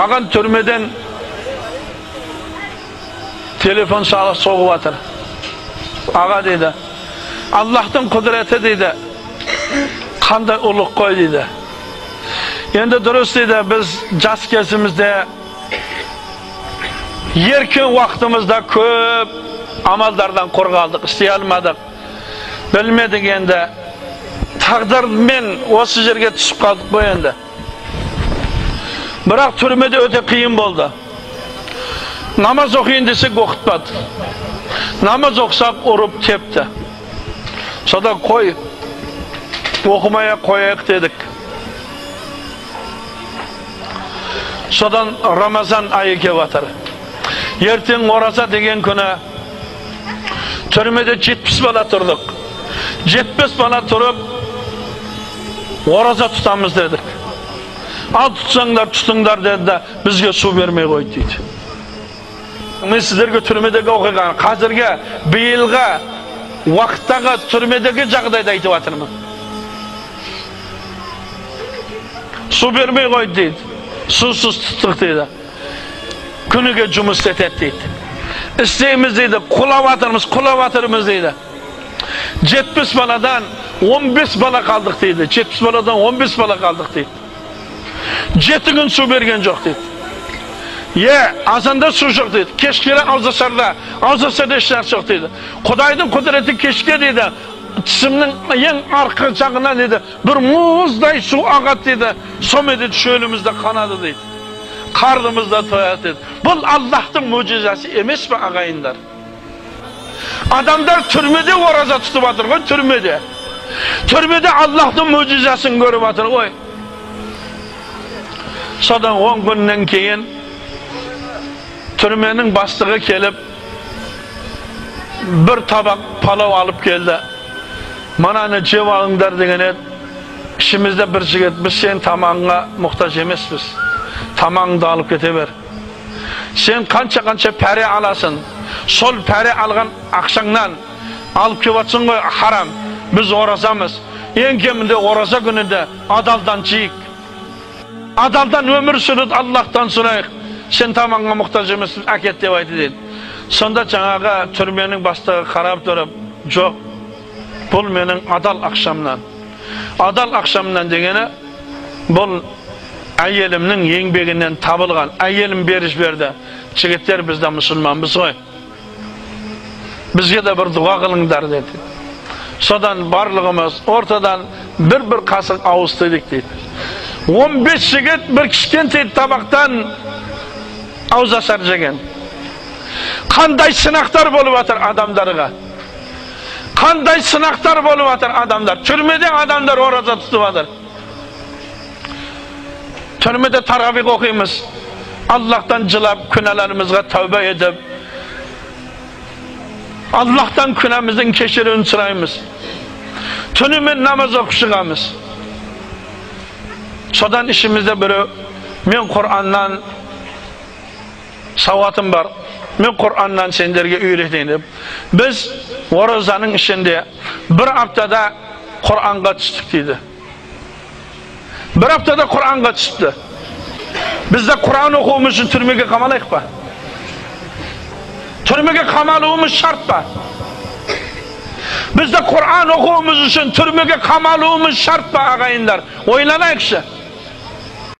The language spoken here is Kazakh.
Маған түрмеден телефон соғып жатыр. Аға дейді, Аллахтың құдіреті дейді, қандай ұлық қой дейді. Енді дұрыс дейді, біз жас кезімізде, еркін уақытымызда көп амалдардан қорғалдық, істей алмадық, білмедік енді. Тағдырмен осы жерге түсіп қалдық қой енді. Бірақ түрмеде өте қиын болды. Намаз оқиын десек оқытпады. Намаз оқысақ ұрып тепті. Содан қой, оқымай қояйық дедік. Содан Рамазан айы келіп жатыр. Ертең ораза деген күні түрмеде 70 бала тұрдық. 70 бала тұрып ораза тұтамыз дедік. Ал тұтсаңдар, тұтыңдар деді да, бізге су бермей қойды дейді. Мен сіздерге түрмедегі оқиғаны, қазіргі биылғы уақыттағы түрмедегі жағдайды айтып жатырмын. Су бермей қойды дейді. Сусыз тұттық дейді. Күніге жұмыс істетеді дейді. Істейміз дейді, құлап жатырмыз, құлап жатырмыз дейді. 70 баладан 15 бала қалдық дейді. 70 баладан 15 бала қалдық дейді. 7 күн су берген жоқ дейді. Азанда су жоқ дейді. Кешкері ауызашарда, ауызашарда ешнәрсе жоқ дейді. Құдайдың құдіреті кешке дейді. Тісімнің ең арқы жағынан дейді, бір мұздай су ағады дейді. Сонымен дейді, шөліміз де қанады дейді. Қарнымыз да тояды дейді. Бұл Аллахтың мұжизасы емес пе, ағайындар? Адамдар түрмеде ораза тұтып жатыр ғой, түрмеде. Түрмеде Аллахтың мұжизасын көріп жатыр ғой. Содан 10 күннен кейін түрменің бастығы келіп бір табақ палау алып келді. Мынаны жеп алыңдар деген еді. Ішімізде бір жігіт, біз сен тамағыңа мұқтаж емеспіз. Тамағыңды алып кете бер. Сен қанша-қанша пәре аласың. Сол пәре алған ақшаңнан алып келіп жатсың ғой, харам. Біз оразамыз. Ең кемінде ораза күнінде адалдан жейік. Адалдан өмір сүріп Аллахтан сұрайық. Сен тамағыңа мұқтаж емеспіз, әкет деп айтты дейді. Сонда жаңағы түрменің бастығы қарап тұрып, жоқ, бұл менің адал ақшамнан. Адал ақшамнан дегені, бұл әйелімнің еңбегінен табылған. Әйелім беріп жіберді. Жігіттер, біз де мұсылманбыз ғой. Бізге де бір дұға қылыңдар деді. Содан барлығымыз ортадан бір-бір қасық ауыз тидік дейді. 15 жігіт бір кішкентай табақтан ауыз ашар жеген. Қандай сынақтар болып жатыр адамдарға? Қандай сынақтар болып жатыр адамдар? Түрмеде адамдар ораза тұтып жатыр. Түрмеде таравих оқимыз. Аллахтан жылап, күнәларымызға тәубе етіп, Аллахтан күнәміздің кешіруін сұраймыз. Түнімен намаз оқып шығамыз. Содан ішімізде біреу, мен Құраннан сауатым бар, мен Құраннан сендерге үйретейін деп. Біз оразаның ішінде бір аптада Құранға түстік дейді. Бір аптада Құранға түсіпті. Біз де Құран оқуымыз үшін түрмеге қамалайық па? Түрмеге қамалуымыз шарт па? Біз де Құран оқуымыз үшін түрмеге қамалуымыз шарт па, ағайындар? Ойланайықшы.